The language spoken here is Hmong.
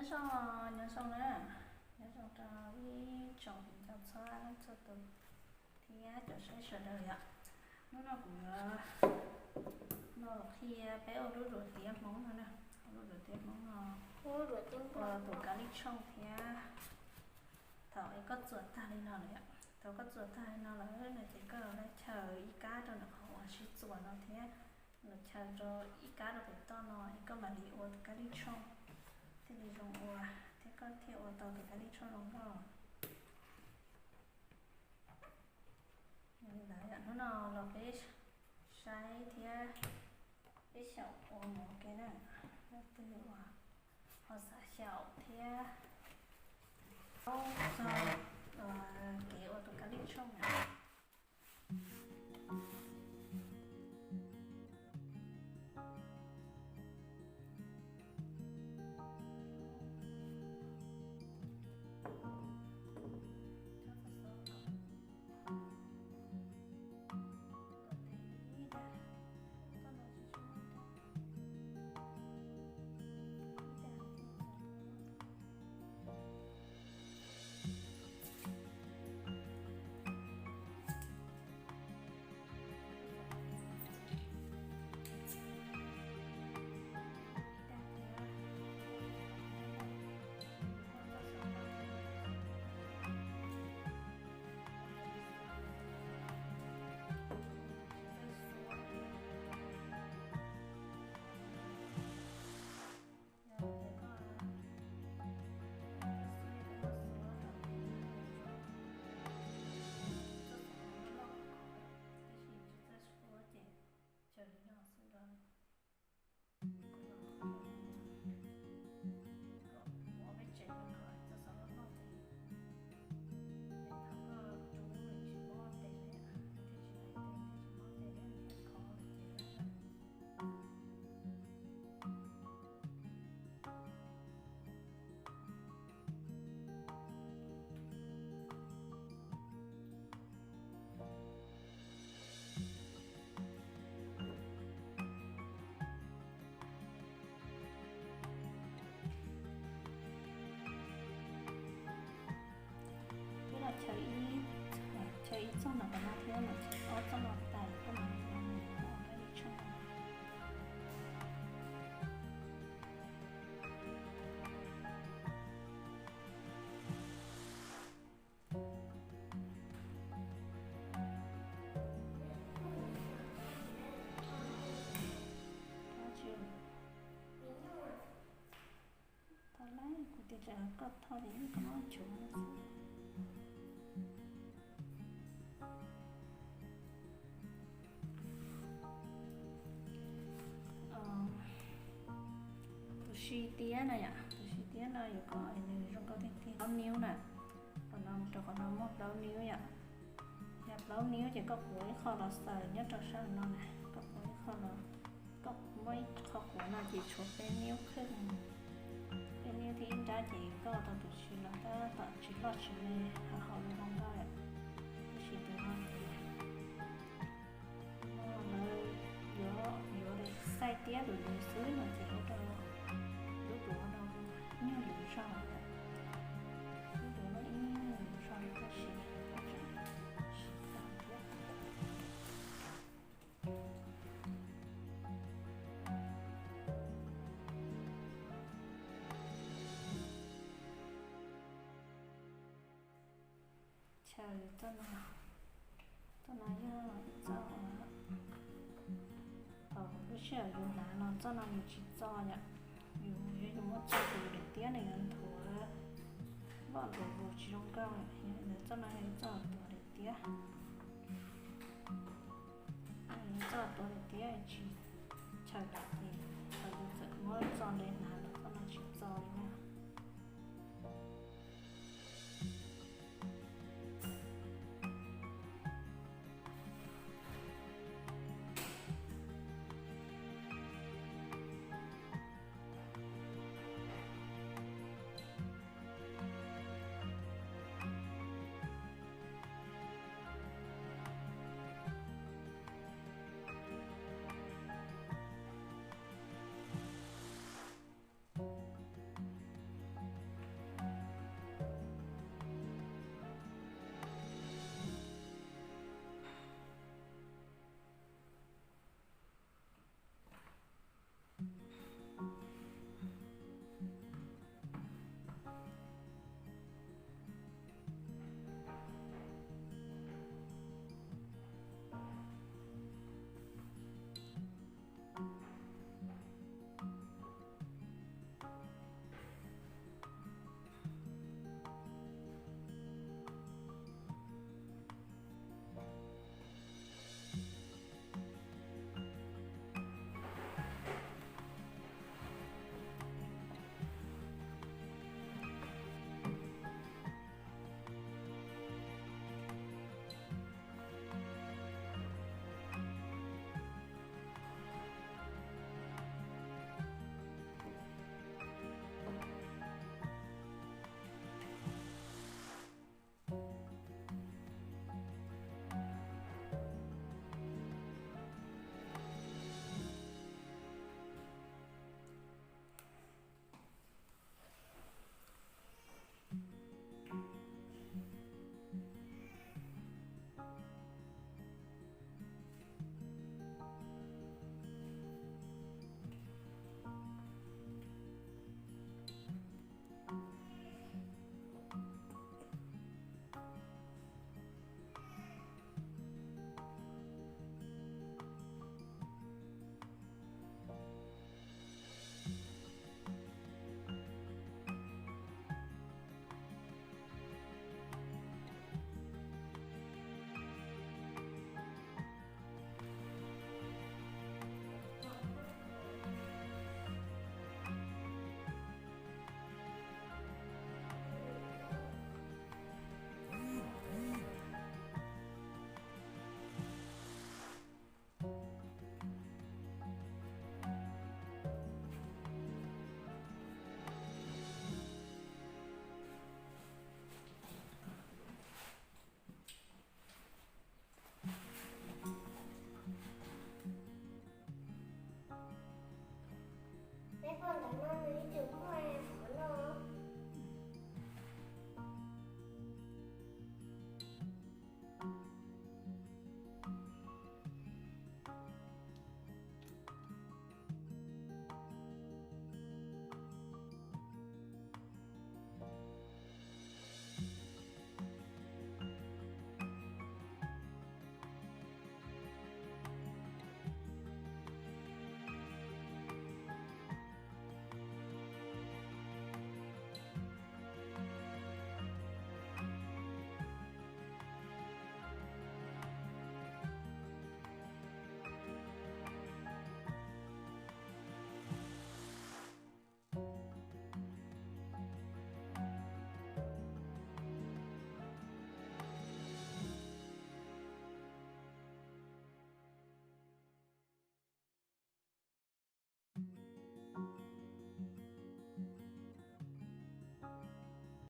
Nyob zoo, nyob zoo na, nyob zoo rau ib tsoom niam txiv txhua leej txhua tus thiab cov saib sawv daws yom. Hnub no kuv yuav los qhia peb ua lub duav tiab Hmoob no na. Ua lub duav tiab Hmoob no, ua tus kab lij tshooj thiab. Thaum es koj txuas tag li no lawm yom, thaum koj txuas tag li no lawm no ces koj los chaws ib kab rau ntawm qhov uas sib txuas no thiab, los chaws rau ib kab rau pem toj no es koj mam li ua tus kab lij tshooj, thiaj li zoo ua, thiab koj thiaj ua tau tus kab lij tshooj zoo nkauj. Yog li ntawd hnub no los peb saib thiab peb xyaum ua mov ke na, leej twg uas ho xav xyaum thiab paub txog kev ua tus kab lij tshooj na. Chaws li no xwb los muab peb tsev kom txog xov loj loj ces thaum koj rub tsis muab tes li, tsis muab tes li, khov ces Twb los chaw ib, chaw ib txoj no tom no thiab, los chaw ob txoj no tas koj mam li ua kab lij tshooj. Tau lawm, kuv tias tsam koj tho ces yeej koj muab nchuav no xwb. Tus si tiab no yom, tus si tiab no yuav kom nws zoo nkauj tiag tiag plaub niub na. Qhov no mus rau qhov no muaj plaub niub yom. Yog plaub niub ces koj quav ib qho los xaws nyob rau sab no na, koj quav ib qho los, koj muab ib qho quav no ces tshuav peb niub kheej, peb niub thiab ib nrab ces koj tau tus si los tab tom tsis loj tsis me, ho haum zoo nkauj lawm. Tab sis tus no ces lawv yuav, yuav xaij tiab lus lus xwb no ces ua rau lub duav no nyuaj lus zog lawm. Lub duav no ib nyuaj lus zog li tab sis siv tau thiab. Chaw txoj no, txoj no yog ib txoj, thaum lub sij hawm yus hnav no txoj no yus tsis txo yom, yus yog yus muab txo ces yus daim tiab nws yuav nthuav, voj nthuav vus tsis zoo nkauj. Yog li ntawd txoj no yog ib txoj tuav daim tiab, ib txoj tuav daim tiab tsis chaw tau ces thaum yus txawm muab txo nte